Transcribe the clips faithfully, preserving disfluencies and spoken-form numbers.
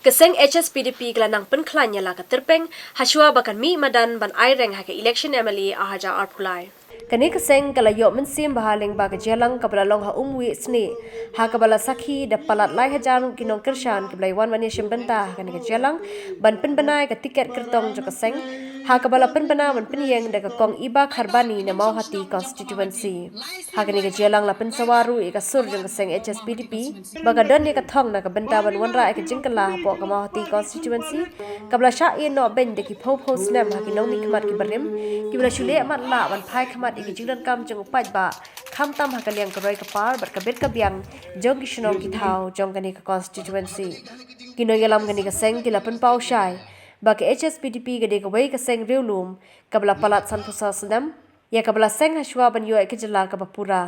Ka seng H S P D P ka la nang pynkhlaiñ ïa la ka tyrpeng hashwa ba kan mih madan ban aireng ha ka election M L A ar hajar arphew lai. Kane ka seng ka la ïoh mynsiem bha lyngba ka jingïalang kaba la long ha Umwieh Snieh, ha kaba la sakhi da palat lai hajar ngut ki nongkyrshan kiba la wan ban ïashim bynta ha kane ka jingïalang ban pynbna ïa ka tiket kyrtong jong ka seng, ha kaba la pynbna ban pynïeng da ka Kong Iba Kharbani na Mawhati constituency. Ha kane ka jingïalang la pynsawa ruh ïa ka sur jong ka seng H S P D P ba ka don ïa ka thong na ka bynta ban wanrah ïa ka jingkylla hapoh ka Mawhati constituency, kaba la shah ïehnoh beiñ da ki phew phew snem ha ki nongmihkhmat kiba rim, kiba la shu leh matlah ban phai khmat ïa ka jingdonkam jong u paidbah, khamtam ha ka liang ka roi ka par bad ka bit ka biang jong ki shnong ki thaw jong kane ka constituency. Ki nongïalam kane ka seng ki la pynpaw shai ba ka H S P D P ka dei kawei ka seng riewlum kaba la palat sanphew saw snem, ïa kaba la seng hashwa ban ïoh ïa ka jylla kaba pura.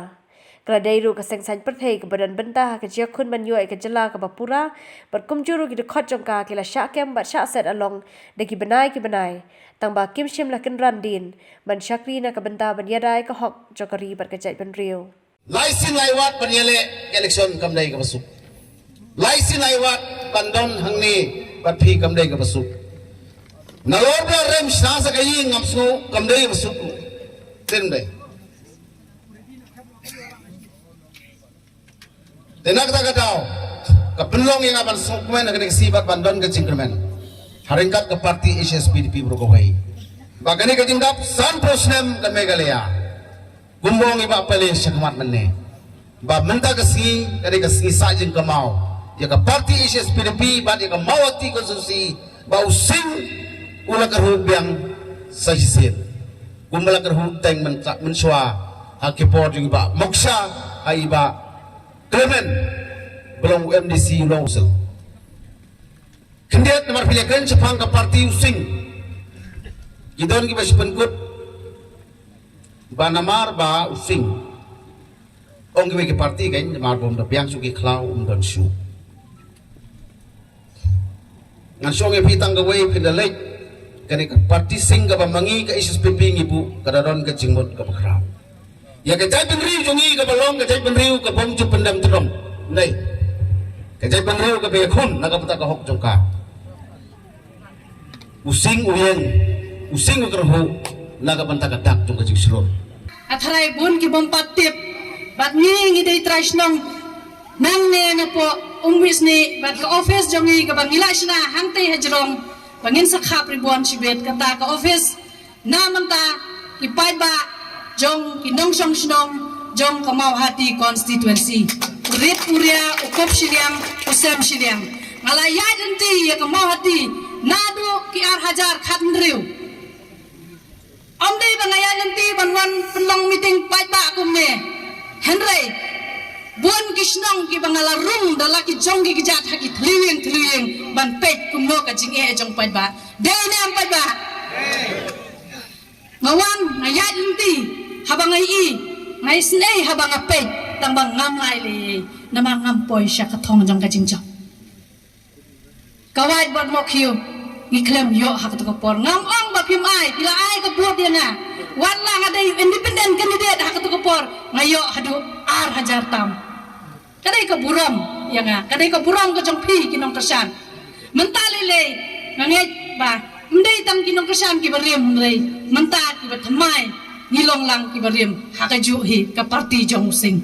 Ka la dei ruh ka seng saiñ pyrthei kaba don bynta ha ka jingïakhun ban ïoh ïa ka jylla kaba pura, bad kumjuh ruh ki dkhot jong ka ki la shah kem bad shah set along da ki bnai ki bnai, tang ba kim shym la kynran dien ban shakri na ka bynta ban ïada ïa ka hok jong ka ri bad ka jaitbynriew. Lai sien lai wat ban ïaleh election kam dei kaba suk. Lai sien lai wat ban don hangne bad phi kam dei kaba suk. Nalor ba la rem shna sa ka ïing ngam sngew kam dei kaba suk. Te ym dei. Te na kata ka daw ka pynlong ïa nga ban sngewkmen ha kane ka sngi bad ban don ka jingkyrmen ha ryngkat ka party H S P D P baroh kawei. Ba kane ka jingdap sanphew snem ka Meghalaya, kumba ong i Bah Pale shakhmat mynne, ba mynta ka sngi ka dei ka sngi sah jingkynmaw ïa ka party H S P D P bad ïa ka Mawhati constituency, ba u Sing u la kyrhuh biang sa shisien, kumba la kyrhuh teng mynta mynshuwa ha ki por jong i Bah Moksha, ha i Bah Clement ba long u M D C u long u Sing. Khyndiat namar phi la kren shaphang ka party u Sing, ki don kiba shu pynkut ba namar ba u Sing, ong kiwei ki party kan, namar ba um da biang shuh ki khlaw um don shuh. Ngan shu ong ïa phi tang kawei, phi da leit, kane ka party Sing kaba ma ngi ka H S P P ngi buh ka da don ka jingmut kaba khraw ïa ka jaitbynriew jong ngi kaba long ka jaitbynriew ka bym ju pyndem tyrkhong. Ym dei, ka jaitbynriew kaba ïakhun na ka bynta ka hok jong ka. U Sing u ïeng, u Sing u kyrhuh na ka bynta ka dak jong ka jingshlur. Nga tharai bun ki bym pat tip, bad ngi ngi dei trai shnong nangne napoh Umwisni, bad ka office jong ngi kaba ngi la shna hangtei hajrong ba ngin sa khap ribbon shibit, kata ka office na mynta ki paidbah jong ki nongshong shnong jong ka Mawhati constituency, u rit u ria, u kup shiliang, u sem shiliang. Nga la ïaid lynti ïa ka Mawhati naduh ki ar hajar khathynriew. Ym dei ba nga ïaid lynti ban wan pynlong meeting paidbah kumne, hynrei bun ki shnong kiba nga la rung da la ki jong ki kjat ha ki thliew ïing thliew ïing ban peit kumno ka jingeh jong paidbah. Dei ne em paidbah? Nga wan, nga ïaid lynti haba nga ïohi, nga isynei haba nga peit, tang ba ngam lah leh namar ngam poi sha ka thong jong ka jingjop. Ka wait bad mo khiew, ngi khlem ïoh ha kato ka por. Ngam ong ba phim ai, phi la ai ka vote ïa nga. Wat la nga dei independent candidate ha kato ka por, nga ïoh haduh ar hajar tam. Ka dei ka burom ïa nga, ka dei ka burom ka jong phi ki nongkyrshan. Mynta lei lei nga ngeit ba ym dei tang ki nongkyrshan kiba rim, hynrei mynta kiba thymmai ngi long lang kiba rim ha kajuh hi ka party jong u Sing.